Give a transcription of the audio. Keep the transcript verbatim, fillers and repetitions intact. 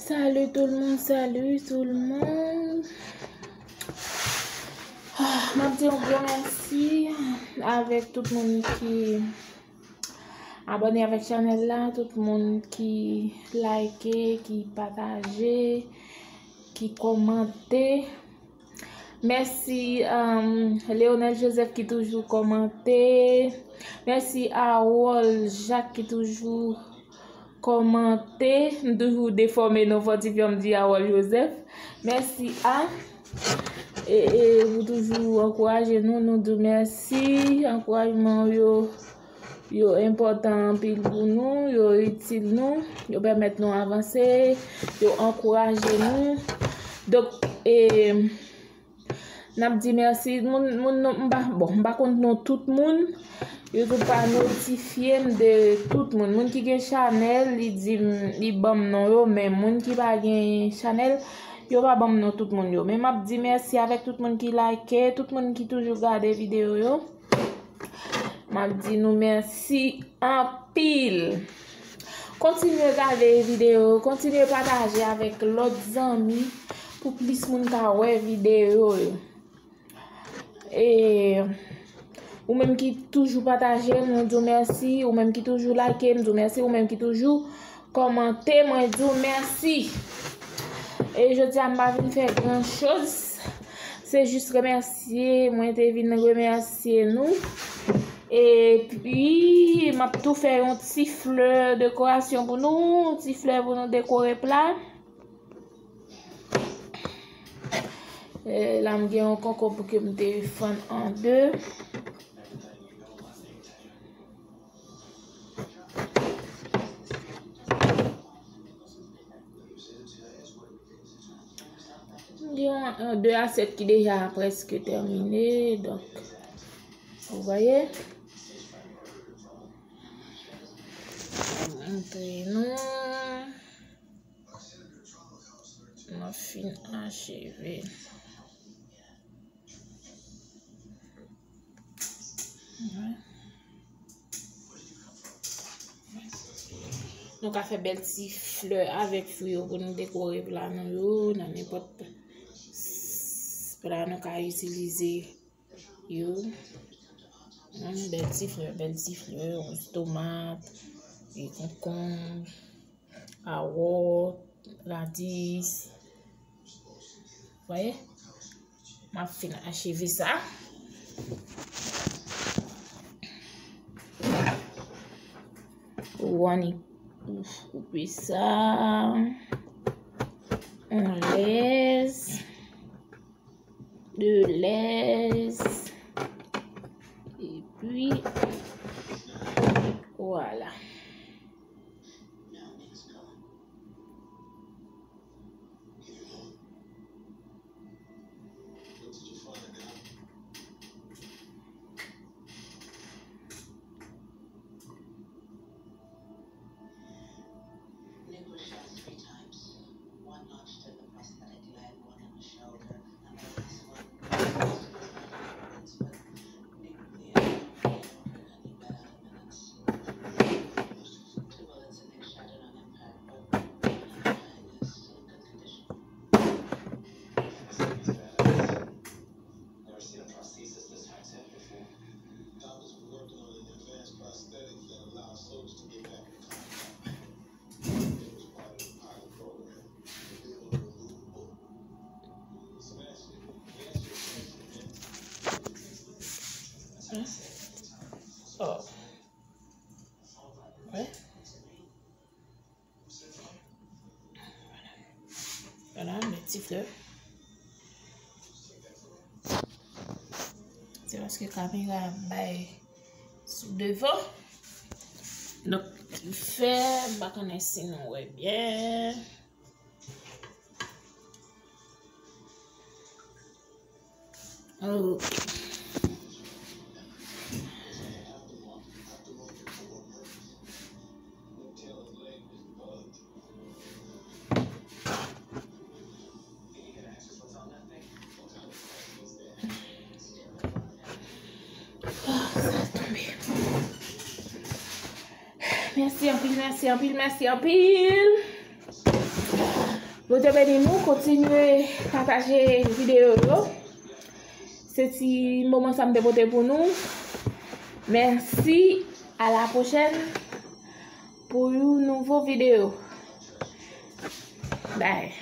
Salut tout le monde, salut tout le monde. Ah, m ap di yon gwo mèsi avèk tout moun ki abòne avèk chanèl la, tout moun ki like, ki pataje, ki kòmante. Mèsi, um, Leonel Joseph ki toujou kòmante. Mèsi Harold Jacques ki toujou kòmante. M toujou defòme non fò ti fi an, m di Harold Joseph. Mèsi a. E, e, ou toujou ankouraje nou, nou di w mèsi. Ankourajman w yo, yo enpòtan anpil pou nou, yo itil nou, yo pèmèt nou avanse, yo ankouraje nou. Donk, e, n ap di mèsi. Moun, moun, non, m pa, bon, m pa konn non tout moun. YouTube pa notifye m de tout moun. Moun ki gen chanèl, li di m, li ban m non yo, men moun ki pa gen chanèl, yo pa ban m non tout moun yo. Men m ap di mèsi avèk tout moun ki like, tout moun ki toujou gade videyo yo. M ap di nou mèsi anpil. Kontinye gade videyo, kontinye pataje avèk lòt zanmi pou plis moun ka wè videyo yo. E ou menm ki toujou pataje, mwen di w mèsi. Ou menm ki toujou like, m di w mèsi. Ou menm ki toujou kòmante, mwen di w mèsi. E jodi a, m pa vin fè gran choz. Se jis remèsye, mwen te vin remèsye nou. Epi, m ap tou fè yon ti flè dekorasyon pou nou, ti flè pou nou dekore pla. E, la, m gen yon konkonb ke m te fann an de. M gen yon, yon de asyèt ki deja prèske tèmine, donk, vous voyez. Montre nou. Mwen fin acheve. Nou ka fè bèl ti flè avèk fwi yo pou nou dekore pla nou yo, nan nenpòt s-, pla nou ka itilize yo. Hmm, bèl ti flè, bèl ti flè, yon ti tomat, e konkonb, kawòt, radis. Voyez? M ap fin acheve sa. Ou annik koupe sa. On lèz. De lèz. Epi, vwala. Oh. Vwala, bèl ti flè. Se paske kamera ap bay sou devan. Donk, ki fè, m pa konnen si nou wè byen. Ok. Ah, sa tonbe. Mèsi anpil, mèsi anpil, mèsi anpil. Bondye beni nou, kontinye pataje videyo yo. Se ti moman sa m te pote pou nou. Mèsi, a la pwochèn pou yon nouvo videyo. Bye.